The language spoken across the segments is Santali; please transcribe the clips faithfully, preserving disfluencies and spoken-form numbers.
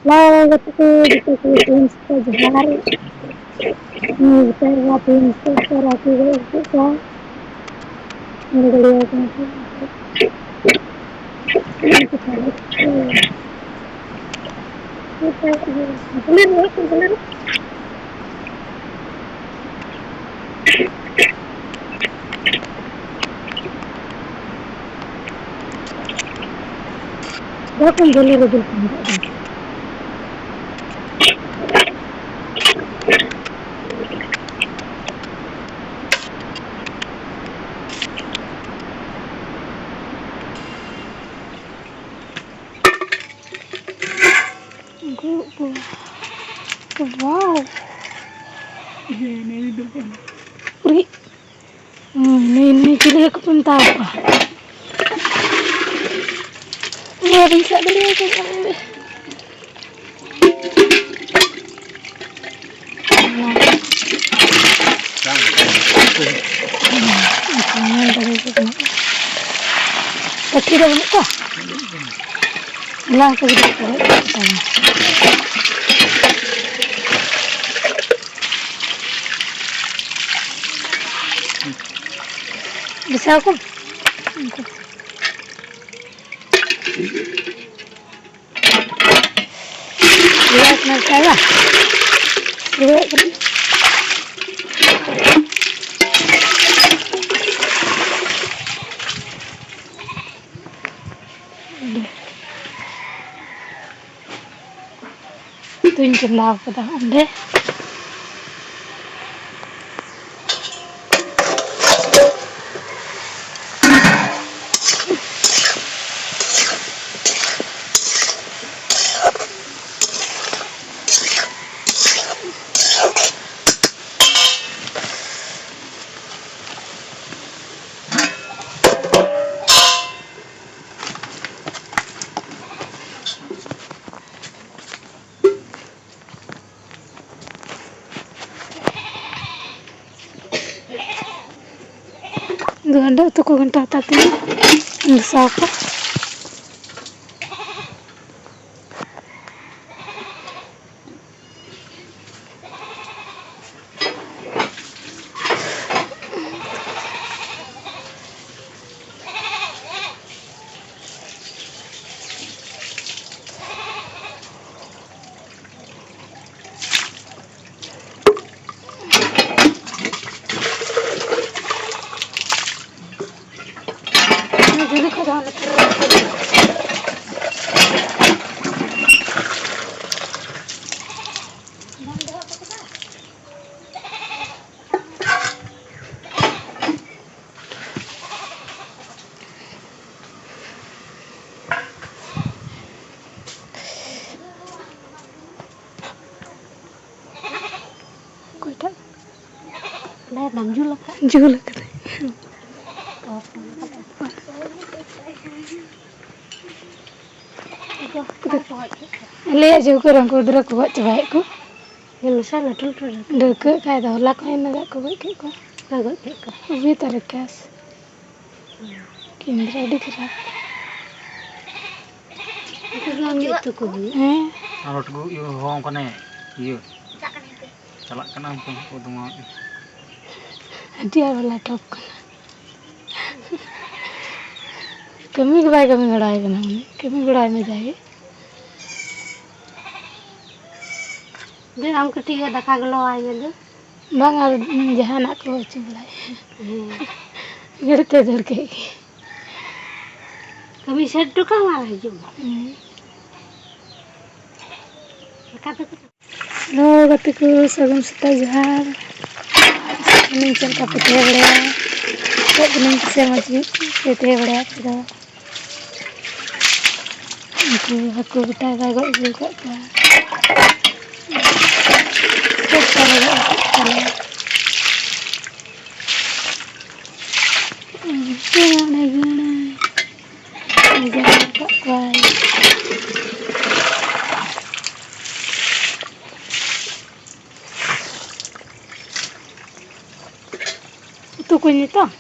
ᱦᱮᱞᱳ ᱜᱟᱛᱮ ᱠᱚ, ᱡᱚᱛᱚ ᱠᱚ ᱛᱮᱦᱮᱧ ᱥᱮᱛᱟᱜ ᱡᱚᱦᱟᱨ᱾ ᱱᱤᱭᱟᱹ ᱜᱟᱛᱮ ᱠᱚ ᱛᱮᱦᱮᱧ ᱥᱮᱛᱟᱜ ᱥᱮ ᱨᱟᱹᱛᱷᱤ ᱜᱮ ᱟᱹᱭᱠᱟᱹᱜ ᱠᱟᱱ᱾ ᱧᱮᱞ ᱫᱟᱲᱮᱭᱟᱜ ᱠᱟᱱᱟ ᱯᱮ᱾ ᱫᱚ ᱠᱷᱚᱱ ᱡᱷᱟᱹᱞᱤ ᱨᱮ ᱫᱩᱞ ᱠᱷᱟᱱ ᱫᱚ᱾ ᱩᱱᱠᱩ ᱠᱚ, wow᱾ ᱦᱮᱸ, ᱱᱤᱭᱟᱹ ᱫᱚ ᱠᱟᱱᱟ᱾ ᱩᱨᱤᱡ᱾ ᱦᱩᱸ, ᱱᱩᱭ, ᱱᱩᱭ ᱪᱤᱞᱤ ᱦᱟᱹᱠᱩ ᱯᱮ ᱢᱮᱛᱟᱣ ᱠᱚᱣᱟ? ᱱᱚᱣᱟ ᱵᱟᱹᱧ ᱥᱟᱵ ᱫᱟᱲᱮᱭᱟᱭ ᱠᱟᱱᱟ᱾ ᱧᱮᱞ ᱫᱟᱲᱮᱭᱟᱠᱚ ᱠᱟᱱᱟ᱾ ᱯᱟᱹᱴᱷᱤ ᱫᱚ ᱵᱟᱹᱱᱩᱜ ᱠᱚᱣᱟ? ᱦᱚᱞᱟ ᱦᱚᱸᱠᱚ ᱜᱤᱫᱽᱨᱟᱹ ᱠᱚ ᱜᱚᱡ ᱠᱮᱫ ᱠᱚᱣᱟ᱾ ᱫᱤᱥᱟᱹ ᱟᱠᱚ? ᱩᱱᱠᱩ᱾ ᱨᱮᱭᱟᱲ ᱠᱟᱱᱟ ᱥᱮ ᱵᱟᱝ? ᱨᱮᱭᱟᱲ ᱠᱟᱱᱟ᱾ ᱩᱛᱩᱧ ᱪᱚᱸᱫᱟ ᱟᱠᱟᱫᱟ ᱚᱸᱰᱮ᱾ ᱤᱧ ᱫᱚ ᱦᱟᱸᱰᱮ ᱩᱛᱩ ᱠᱚ ᱜᱷᱟᱱᱴᱟ ᱦᱟᱛᱟᱲ ᱛᱤᱧ ᱢᱮᱥᱟ ᱟᱠᱚ᱾ ᱦᱮᱸ, ᱵᱟᱢ ᱡᱩᱞ ᱟᱠᱟᱫ? ᱡᱩᱞ ᱟᱠᱟᱫᱟᱹᱧ᱾ ᱚ, ᱯᱷᱳᱱ ᱠᱟᱛᱮ᱾ ᱟᱞᱮᱭᱟᱜ ᱡᱷᱟᱹᱣᱠᱟᱹ ᱨᱮ ᱩᱱᱠᱩ ᱜᱤᱫᱽᱨᱟᱹ ᱠᱚ ᱜᱚᱡ ᱪᱟᱵᱟᱭᱮᱫ ᱠᱚ᱾ ᱦᱮᱸ, ᱢᱮᱥᱟ ᱞᱟᱹᱴᱩ ᱞᱟᱹᱴᱩ ᱞᱟᱹᱴᱩ᱾ ᱰᱟᱹᱣᱠᱟᱹᱜ ᱠᱷᱟᱡ ᱫᱚ, ᱦᱚᱞᱟ ᱠᱚ ᱦᱮᱡ ᱮᱱᱟ, ᱜᱟᱜ ᱠᱚ ᱜᱚᱡ ᱠᱮᱫ ᱠᱚᱣᱟ᱾ ᱚᱠᱚᱭ ᱜᱚᱡ ᱠᱮᱫ ᱠᱚᱣᱟ? ᱩᱵᱤ ᱛᱟᱨᱠᱟᱥ᱾ ᱦᱮᱸ᱾ ᱠᱮᱢᱨᱟ ᱟᱹᱰᱤ ᱠᱷᱟᱨᱟᱯ᱾ ᱩᱱᱠᱩ ᱫᱚ ᱟᱢ ᱜᱮ ᱩᱛᱩ ᱠᱚ ᱦᱩᱭᱩᱜ᱾ ᱦᱮᱸ᱾ ᱟᱨ ᱞᱟᱹᱴᱩ ᱤᱭᱟᱹ ᱦᱚᱦᱚ ᱟᱢ ᱠᱟᱱᱟᱭ, ᱤᱭᱟᱹ᱾ ᱪᱟᱞᱟᱜ ᱠᱟᱱᱟ ᱩᱱᱠᱩ ᱠᱚ ᱫᱚᱢᱮ᱾ ᱟᱹᱰᱤ ᱟᱸᱴ ᱵᱚᱞᱮ ᱴᱚᱯ ᱠᱟᱱᱟ᱾ ᱠᱟᱹᱢᱤ ᱜᱮ ᱵᱟᱭ ᱠᱟᱹᱢᱤ ᱜᱚᱲᱚᱣᱟᱭ ᱠᱟᱱᱟ ᱩᱱᱤ᱾ ᱠᱟᱹᱢᱤ ᱜᱚᱲᱚᱣᱟᱭ ᱢᱮ ᱡᱟᱜᱮ᱾ ᱫᱮ, ᱟᱢ ᱠᱟᱹᱴᱤᱡ ᱫᱟᱠᱟ ᱜᱚᱞᱚᱣᱟᱭ ᱢᱮ ᱫᱩ᱾ ᱵᱟᱝ, ᱟᱨ ᱡᱟᱦᱟᱱᱟᱜ ᱠᱚ ᱦᱚᱪᱚ ᱵᱟᱲᱟᱭ᱾ ᱦᱮᱸ᱾ ᱫᱟᱹᱲ ᱛᱮ ᱫᱟᱹᱲ ᱠᱮᱫ ᱜᱮ᱾ ᱠᱟᱹᱢᱤ ᱥᱮᱴ ᱦᱚᱴᱚ ᱠᱟᱜ ᱢᱮ ᱟᱨ ᱦᱤᱡᱩᱜ ᱢᱮ᱾ ᱦᱮᱸ᱾ ᱫᱟᱠᱟ ᱫᱚ ᱦᱮᱞᱳ ᱜᱟᱛᱮ ᱠᱚ, ᱥᱟᱹᱜᱩᱱ ᱥᱮᱛᱟᱜ ᱡᱚᱦᱟᱨ᱾ ᱢᱮᱱᱟᱹᱧ ᱪᱮᱫ ᱞᱮᱠᱟ ᱯᱮ ᱛᱟᱦᱮᱸ ᱵᱟᱲᱟᱭᱟ? ᱪᱮᱫ ᱠᱚᱞᱤᱧ ᱠᱩᱥᱤᱭᱟᱜ ᱢᱚᱡᱽ ᱜᱮ ᱯᱮ ᱛᱟᱦᱮᱸ ᱵᱟᱲᱟᱭᱟ ᱟᱯᱮ ᱫᱚ? ᱩᱱᱠᱩ ᱦᱟᱹᱠᱩ ᱵᱮᱴᱟ ᱵᱟᱭ ᱜᱚᱡ ᱟᱹᱜᱩ ᱟᱠᱟᱫ ᱠᱚᱣᱟ᱾ ᱪᱮᱫ ᱠᱚ ᱞᱟᱜᱟᱜᱼᱟ ᱛᱟᱞᱮ? ᱚᱱᱮ ᱜᱟᱹᱲᱟᱹᱭ᱾ ᱡᱟᱦᱟᱸ ᱠᱟᱜ ᱠᱚᱣᱟᱭ᱾ ᱩᱛᱩ ᱠᱚᱧ ᱱᱤᱛᱚᱜ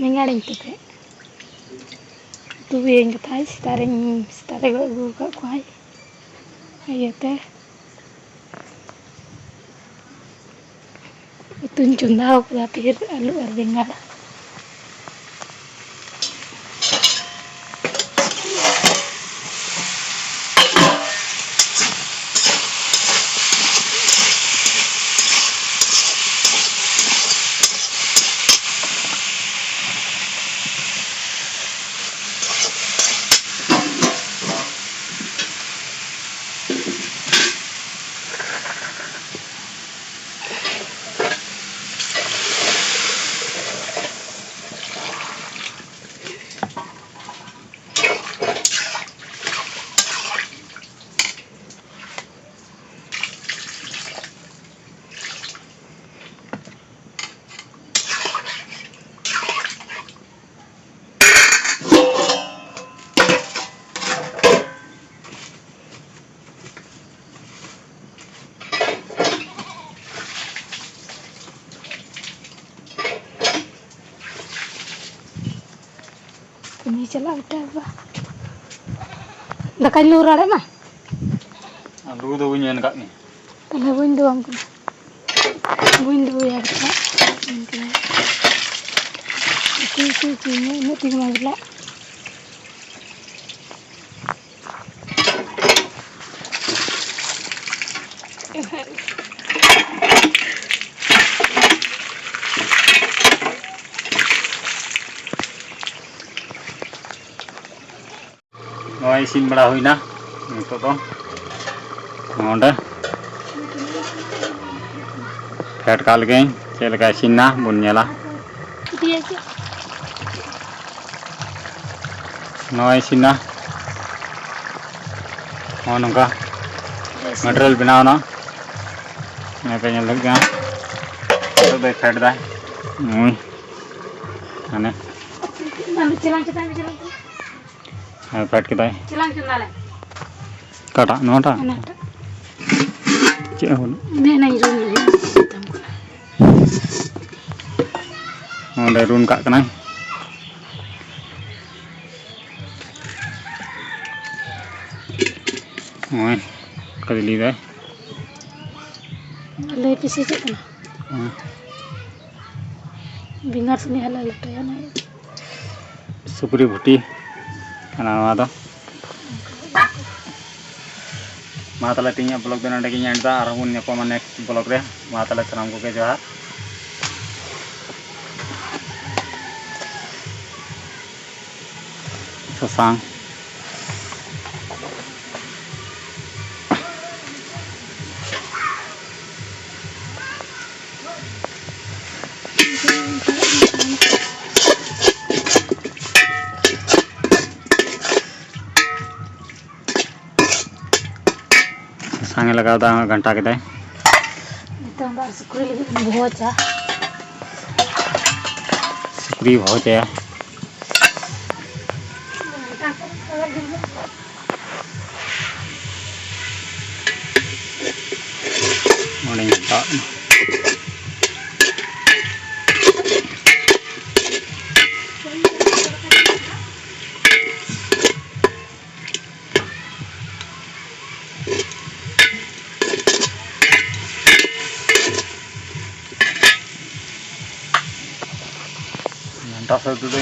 ᱵᱮᱸᱜᱟᱲᱤᱧ ᱩᱛᱩ ᱠᱮᱫ᱾ ᱩᱛᱩ ᱤᱭᱟᱹᱧ ᱠᱟᱛᱷᱟᱭ ᱥᱮᱛᱟᱜ ᱨᱮᱧ, ᱥᱮᱛᱟᱜ ᱨᱮ ᱜᱚᱡ ᱟᱹᱜᱩ ᱟᱠᱟᱫ ᱠᱚᱣᱟᱭ ᱤᱭᱟᱹᱛᱮ᱾ ᱩᱛᱩᱧ ᱪᱚᱸᱫᱟ ᱟᱠᱟᱫᱟ ᱯᱷᱤᱨ ᱟᱹᱞᱩ ᱟᱨ ᱵᱮᱸᱜᱟᱲ᱾ ᱪᱟᱞᱟᱜ ᱵᱮᱴᱟ ᱵᱟ᱾ ᱫᱟᱠᱟᱧ ᱞᱩ ᱨᱟᱲᱮ ᱢᱟ᱾ ᱞᱩ ᱫᱚ ᱵᱟᱹᱧ ᱢᱮᱱ ᱠᱟᱜ ᱢᱮ᱾ ᱛᱟᱦᱞᱮ ᱵᱟᱹᱧ ᱫᱩᱣᱟᱢ ᱠᱟᱱᱟ᱾ ᱵᱟᱹᱧ ᱫᱩᱣᱟᱭᱟ ᱵᱮᱴᱟ᱾ ᱩᱛᱩ, ᱩᱛᱩ, ᱩᱛᱩ ᱢᱮ, ᱩᱱᱟᱹᱜ ᱛᱮᱜᱮ ᱢᱟ ᱵᱚᱞᱮ᱾ ᱱᱚᱜᱼᱚᱭ ᱤᱥᱤᱱ ᱵᱟᱲᱟ ᱦᱩᱭᱱᱟ᱾ ᱱᱤᱛᱚᱜ ᱫᱚ ᱱᱚᱰᱮ ᱯᱷᱮᱰ ᱠᱟᱜ ᱞᱮᱜᱮᱧ, ᱪᱮᱫ ᱞᱮᱠᱟ ᱤᱥᱤᱱ ᱱᱟ ᱵᱚᱱ ᱧᱮᱞᱟ᱾ ᱱᱚᱜᱼᱚᱭ ᱤᱥᱤᱱ ᱱᱟ᱾ ᱱᱚᱜᱼᱚ ᱱᱚᱝᱠᱟ material ᱵᱮᱱᱟᱣ ᱮᱱᱟ᱾ ᱱᱚᱜᱼᱚᱭ ᱯᱮ ᱧᱮᱞ ᱫᱟᱲᱮᱭᱟᱜ ᱠᱟᱱᱟ᱾ ᱱᱤᱛᱚᱜ ᱫᱚᱭ ᱯᱷᱮᱰ ᱫᱟᱭ᱾ ᱱᱩᱭ ᱢᱟᱱᱮ ᱪᱮᱞᱟᱝ ᱪᱮᱛᱟᱱ ᱨᱮ ᱪᱮᱞᱟᱝ ᱪᱮᱛᱟᱱ᱾ ᱦᱮᱸ, ᱯᱷᱮᱰ ᱠᱮᱫᱟᱭ᱾ ᱪᱮᱞᱟᱝ ᱪᱚᱸᱫᱟ ᱞᱮ᱾ ᱚᱠᱟᱴᱟᱜ? ᱱᱚᱣᱟᱴᱟᱜ? ᱦᱟᱱᱟᱴᱟᱜ᱾ ᱪᱮᱫ ᱦᱚᱸ ᱵᱟᱹᱱᱩᱜ᱾ ᱚᱱᱮ ᱚᱱᱟᱧ ᱨᱩᱢ ᱞᱟᱹᱜᱤᱫ ᱢᱮᱛᱟᱢ ᱠᱟᱱᱟ᱾ ᱚᱸᱰᱮ ᱨᱩᱱ ᱠᱟᱜ ᱠᱟᱱᱟᱭ᱾ ᱱᱚᱜᱼᱚᱭ ᱠᱷᱟᱫᱽᱞᱮ ᱫᱟᱭ᱾ ᱞᱟᱹᱭ ᱯᱮᱥᱮ ᱪᱮᱫ ᱠᱟᱱᱟ? ᱦᱮᱸ᱾ ᱵᱮᱸᱜᱟᱲ ᱥᱚᱸᱜᱮ ᱦᱟᱞᱟ ᱞᱮᱴᱚᱭᱟ ᱱᱚᱜᱼᱚᱭ᱾ ᱥᱩᱠᱨᱤ ᱵᱷᱩᱴᱤ ᱠᱟᱱᱟ ᱱᱚᱣᱟ ᱫᱚ᱾ ᱢᱟ ᱛᱟᱦᱞᱮ ᱛᱮᱦᱮᱧᱟᱜ vlog ᱫᱚ ᱱᱚᱸᱰᱮ ᱜᱤᱧ end ᱫᱟ, ᱟᱨᱦᱚᱸ ᱵᱚᱱ ᱧᱟᱯᱟᱢᱟ next vlog ᱨᱮ᱾ ᱢᱟ ᱛᱟᱦᱞᱮ ᱥᱟᱱᱟᱢ ᱠᱚᱜᱮ ᱡᱚᱦᱟᱨ᱾ ᱥᱟᱥᱟᱝ᱾ ᱥᱟᱥᱟᱝ ᱮ ᱞᱟᱜᱟᱣ ᱫᱟ, ᱜᱷᱟᱱᱴᱟ ᱠᱮᱫᱟᱭ᱾ ᱱᱤᱛᱚᱝ ᱫᱚ ᱟᱨ ᱥᱩᱠᱨᱤ ᱞᱟᱹᱜᱤᱫ ᱵᱚᱱ ᱵᱷᱚᱡᱟ᱾ ᱥᱩᱠᱨᱤ ᱵᱷᱚᱡᱟᱭᱟ᱾ ᱚᱸᱰᱮᱧ ᱦᱟᱛᱟᱣ ᱮᱫᱟ᱾ ᱛᱟᱥᱚ ᱴᱩᱰᱩ᱾